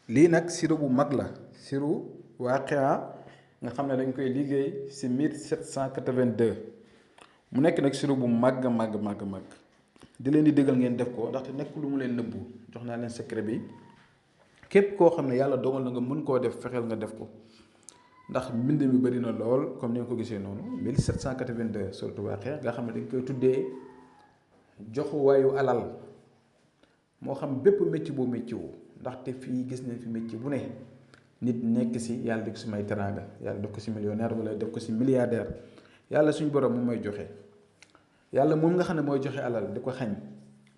lii nag siro bu mag la siro Waaqia nga xam ne dañ koy liggéey si 1782 mu nekk nag siro bu màgg màgg di leen di dëggal ngeen def ko ndaxte nekk lu mu leen nëbbu jox naa leen secret bi képp koo xam ne yàlla dogal na nga mën koo def fexeel nga def ko ndax mbind mi bëri na lool comme ni nga ko gisee noonu 1782 suratu Waaqia nga xam ne dañ koy tuddee joxuwaayu alal moo xam bépp métier boo métier wu ndaxte fii gis nañ fi métier bu ne nit nekk si yàlla def ko si may teraanga yàlla def ko si millionnaire wala def ko si milliardaire yàlla suñu borom moom may joxe yàlla moom nga xam ne mooy joxe alal di ko xañ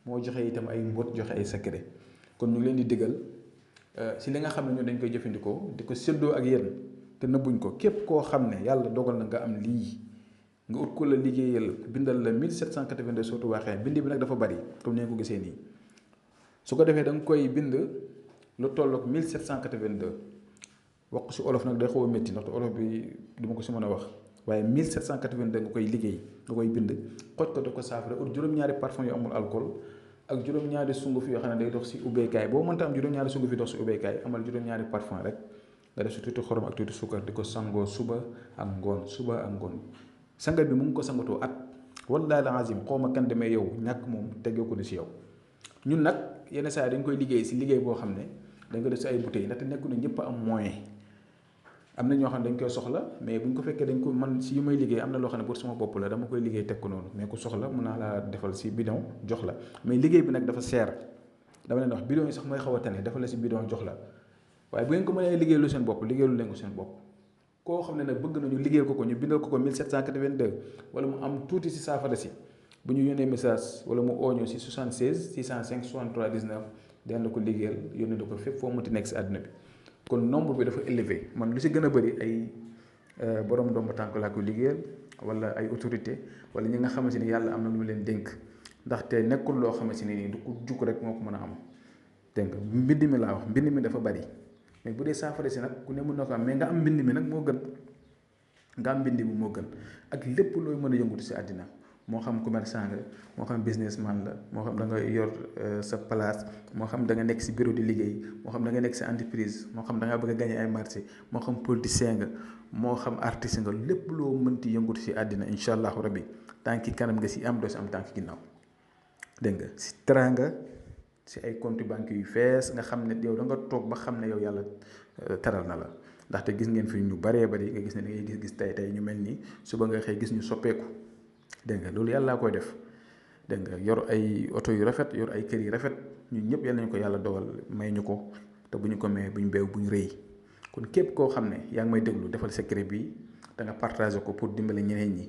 moo joxe itam ay mbóot joxe ay secret kon ñu ngi leen di digal si li nga xam ne ñun dañ koy jëfandikoo di ko séddoo ak yéen te nëbbuñ ko képp koo xam ne yàlla dogal na nga am lii nga ut ko la liggéeyal bindal la 1782 suratu Waaqia bind bi nag dafa bari comme ni nga ko gisee nii su ko defee da nga koy bind lu tolloog 1782 wax ko si olof nag day xaw a métti ndaxte olof bi duma ko si mën a wax waaye 1782 nga koy liggéey nga koy bind xoj ko def ko saafara ut juróom-ñaari parfum yu amul alcool ak juróom-ñaari sunguf yoo xam ne day dox si ubbeekaay boo mënta am juróom-ñaari sunguf yi dox si ubbeekaay amal juróom-ñaari parfum rek nga def si tuuti xorom ak tuuti suukar di ko sangoo suba ak ngoon sangat bi mu ngi ko sangatoo at wallaahi la azim xaw ma kan demee yow ñàkk moom tegee ko ni si yow ñun nag yenn saa yi dañ koy liggéey si liggéey boo xam ne dañ ko def si ay bouteilles ndaxte nekku ne ñëpp am moyen am na ñoo xam ne dañ koy soxla mais bu ñu ko fekkee dañ ko man si yu may liggéey am na loo xam ne pour sama bopp la dama koy liggéey teg ko noonu mais ku soxla mun naa laa defal si bidon jox la mais liggéey bi nag dafa seer dama leen wax bidon yi sax mooy xaw a tane defal la si bidon jox la waaye bu ngeen ko mënee liggéeylu seen bopp liggéeylu leen ko seen bopp koo xam ne nag bëgg nañu liggéeyal ko ñu bindal ko 1782 wala mu am tuuti si saafara si bu ñu yónnee message wala mu ooñoo si 76 605 63 19 dinañ la ko liggéeyal yónnee la ko fépp foo mënti nekk si àdduna bi kon nombre bi dafa élevé man lu si gën a bëri ay borom ndomba tànk laa ko liggéeyal wala ay autorité wala ñi nga xamante ni yàlla am na lu mu leen dénk ndaxte nekkul loo xamante ni du ko jukk rek moo ko mën a am dégg nga mbind mi laa wax mbind mi dafa bëri mais bu dee saafara si nag ku ne mën na ko am mais nga am mbind mi nag moo gën nga am mbind mi moo gën ak lépp looy mën a yëngutu si àddina moo xam commerçant nga moo xam businessman la moo xam da nga yor sa place moo xam da nga nekk si bureau di liggéey moo xam da nga nekk si entreprise moo xam da nga bëgg a gagner ay marché moo xam politicien nga moo xam artiste nga lépp loo mënti yëngutu si àddina incha allahu rabbi tànki kanam nga si am doo si am tànki ginnaaw dégg nga si teraanga si ay compte banque yu fees nga xam ne yow da nga toog ba xam ne yow yàlla teral na la ndaxte gis ngeen fi ñu baree bari nga gis ne da ngay gis tey ñu mel nii suba nga xëy gis ñu soppeeku dégg nga loolu yàllaa koy def dégg nga yor ay oto yu rafet yor ay kër yu rafet ñun ñëpp yal nañu ko yàlla dogal may ñu ko te bu ñu ko mayee bu ñu beew bu ñu rëy kon képp koo xam ne yaa ngi may déglu defal secret bi da nga partagé ko pour dimbale ñeneen ñi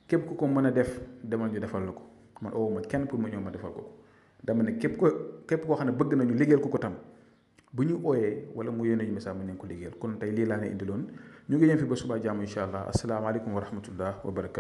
képp ku ko mën a def demal ñu defal la ko man oowuma kenn pour ma ñëw ma defal ko dama ne képp koo xam ne bëgg nañu liggéeyal ko tam bu ñu ooyee wala mu yónnee ñu message mu nañ ko liggéeyal kon tey lii laa ne indiloon ñu ngi yem fi ba suba jàmm incha allah asalaamaaleykum wa rahmatullah wa barakatu